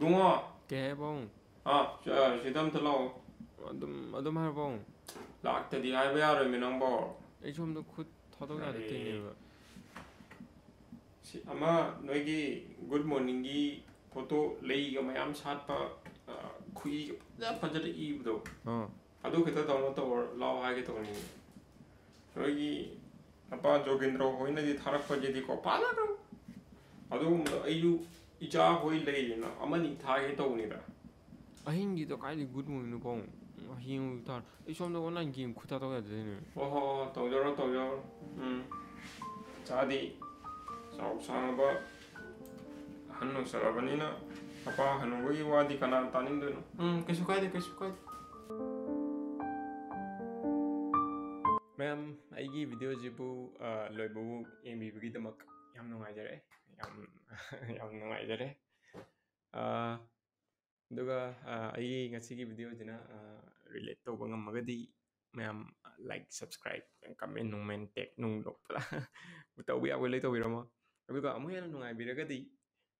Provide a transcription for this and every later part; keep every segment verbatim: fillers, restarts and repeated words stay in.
ꯏꯕꯨꯡꯉꯣ, ꯀꯩ ꯍꯥꯏꯕ ꯄꯥꯕꯨꯡ? ꯑꯥ, ꯁꯤꯗ ꯑꯝꯇ ꯂꯥꯛꯑꯣ꯫ ꯑꯗꯨꯝ ꯑꯗꯨꯝ ꯍꯥꯏꯔꯣ ꯄꯥꯕꯨꯡ꯫ ꯂꯥꯛꯇꯗꯤ ꯍꯥꯏꯕ ꯌꯥꯔꯣꯏꯃꯤ ꯅꯪꯕꯣ꯫ ꯑꯩ ꯁꯣꯝꯗ ꯈꯨꯠ ꯊꯥꯗꯣꯛ ꯌꯥꯗ ꯑꯩ- ꯇꯧꯔꯤꯅꯦꯕ꯫ ꯁꯤ ꯑꯃ ꯅꯣꯏꯒꯤ ꯒꯨꯗ ꯃꯣꯔꯅꯤꯡꯒꯤ ꯐꯣꯇꯣ, ꯂꯩꯒ ꯃꯌꯥꯝ ꯁꯥꯠꯄ, ꯑ, ꯈꯨꯏꯒ ꯐꯖ ꯐꯖꯅ ꯏꯕꯗꯣ, ꯑꯥ ꯑꯗꯨ ꯈꯤꯇ ꯗꯥꯎꯟꯂꯣꯗ ꯇꯧꯔ ꯂꯥꯛꯑꯣ ꯍꯥꯏꯒꯦ ꯇꯧꯕꯅꯤ꯫ ꯅꯣꯏꯒꯤ ꯅꯄꯥ ꯖꯣꯒꯦꯟꯗ꯭ꯔ ꯍꯣꯏꯅꯗꯤ ꯊꯥꯔꯛꯄꯁꯤꯗꯤꯀꯣ ꯐꯖꯅ, ꯑꯗꯨꯒꯨꯝꯕꯗꯣ ꯑꯩꯁꯨ ꯏꯆꯥ ꯍꯣꯏ ꯂꯩꯔꯦꯅ ꯑꯃꯅꯤ ꯊꯥꯒꯦ ꯇꯧꯕꯅꯤꯗ꯫ ꯑꯍꯤꯡꯒꯤꯗꯣ ꯀꯥꯏꯗꯩ ꯒꯨꯗ ꯃꯣꯔꯅꯤꯡꯅꯣ ꯄꯥꯕꯨꯡ? ꯍꯌꯦꯡ ꯑꯣꯏꯕ ꯇꯥꯔꯦ꯫ ꯑꯩ ꯁꯣꯝꯗ ꯑꯣꯟꯂꯥꯏꯟ ꯒꯦꯝ ꯈꯨꯠ ꯊꯥꯗꯣꯛ ꯌꯥꯗ ꯇꯧꯔꯤꯅꯦ꯫ ꯍꯣ ꯍꯣ ꯍꯣ, ꯇꯧꯖꯔꯣ ꯇꯧꯖꯔꯣ꯫ ꯎꯝ, ꯏꯆꯥꯗꯤ ꯆꯥꯎ ꯁꯥꯡꯉꯕ ꯑꯍꯟ ꯑꯣꯏꯁꯜꯂꯕꯅꯤꯅ, ꯃꯄꯥ ꯍꯅꯨꯕꯒꯤ ꯋꯥꯗꯤ ꯀꯅꯥꯅ ꯇꯥꯅꯤꯡꯗꯣꯏꯅꯣ? ꯎꯝ, ꯀꯩꯁꯨ ꯀꯥꯏꯗꯦ, ꯀꯩꯁꯨ ꯀꯥꯏꯗꯦ꯫ ꯃꯌꯥꯝ, ꯑꯩꯒꯤ ꯚꯤꯗꯤꯑꯣꯁꯤꯕꯨ, ꯑ, ꯂꯣꯏꯕꯕꯨ ꯌꯦꯡꯕꯤꯕꯒꯤꯗꯃꯛ ꯌꯥꯝ ꯅꯨꯡꯉꯥꯏꯖꯔꯦ꯫ ꯌꯥꯝ ꯌꯥꯝ ꯅꯨꯡꯉꯥꯏꯖꯔꯦ꯫ ꯑ, ꯑꯗꯨꯒ, ꯑ, ꯑꯩꯒꯤ ꯉꯁꯤꯒꯤ ꯚꯤꯗꯤꯑꯣꯁꯤꯅ, ꯑ, ꯔꯤꯂꯦꯠ ꯇꯧꯕ ꯉꯝꯃꯒꯗꯤ ꯃꯌꯥꯝ ꯂꯥꯏꯛ, ꯁꯕꯁꯀ꯭ꯔꯥꯏꯕ, ꯀꯃꯦꯟ ꯅꯨꯡꯃꯦꯟ, ꯇꯦꯛ ꯅꯨꯡ ꯂꯣꯛꯄꯗ ꯇꯧꯕ ꯌꯥꯕ ꯂꯣꯏ ꯇꯧꯕꯤꯔꯝꯃꯣ꯫ ꯑꯗꯨꯒ ꯑꯃꯨꯛ ꯍꯦꯟꯅ ꯅꯨꯡꯉꯥꯏꯕꯤꯔꯒꯗꯤ,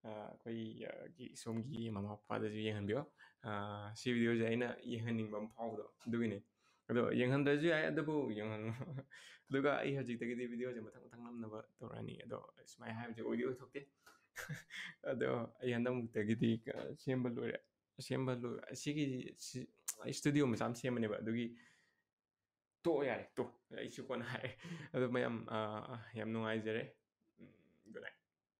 ꯑ, ꯑꯩꯈꯣꯏ, ꯑ, ꯒꯤ ꯁꯣꯝꯒꯤ ꯃꯃꯥ ꯄꯄꯥꯗꯁꯨ ꯌꯦꯡꯍꯟꯕꯤꯌꯣ꯫ ꯑ, ꯁꯤ ꯚꯤꯗꯤꯑꯣꯁꯦ ꯑꯩꯅ ꯌꯦꯡꯍꯟꯅꯤꯡꯕ ꯑꯃ ꯐꯥꯎꯕꯗꯣ ꯑꯗꯨꯒꯤꯅꯦ꯫ ꯑꯗꯣ ꯌꯦꯡꯍꯟꯗ꯭ꯔꯁꯨ ꯌꯥꯏ, ꯑꯗꯨꯕꯨ ꯌꯦꯡꯍꯜꯂꯣ꯫ ꯑꯗꯨꯒ ꯑꯩ ꯍꯧꯖꯤꯛꯇꯒꯤꯗꯤ ꯚꯤꯗꯤꯑꯣꯁꯦ ꯃꯊꯪ ꯃꯊꯪ ꯅꯝꯅꯕ ꯇꯧꯔꯛꯑꯅꯤ꯫ ꯑꯗꯣ ꯁꯨꯃꯥꯏꯅ ꯍꯥꯏꯕꯁꯦ ꯑꯣꯏꯗꯤ ꯑꯣꯏꯊꯣꯛꯇꯦ꯫ ꯑꯗꯣ ꯑꯩ ꯍꯟꯗꯛꯃꯨꯛꯇꯒꯤꯗꯤ, ꯑ, ꯁꯦꯝꯕ ꯂꯣꯏꯔꯦ꯫ ꯁꯦꯝꯕ ꯂꯣꯏ-, ꯑꯁꯤꯒꯤ ꯁꯤ-, ꯏꯁꯇꯨꯗꯤꯑꯣ ꯃꯆꯥ ꯑꯃ ꯁꯦꯝꯕꯅꯦꯕ, ꯑꯗꯨꯒꯤ ꯇꯣꯛꯑꯣ ꯌꯥꯔꯦ, ꯇꯣ, ꯑꯩꯁꯨ ꯀꯣꯟꯅ ꯍꯥꯏꯔꯦ꯫ ꯑꯗꯣ ꯃꯌꯥꯝ, ꯑ, ꯌꯥꯝ ꯅꯨꯡꯉꯥꯏꯖꯔꯦ꯫ ꯎꯝ, good night꯫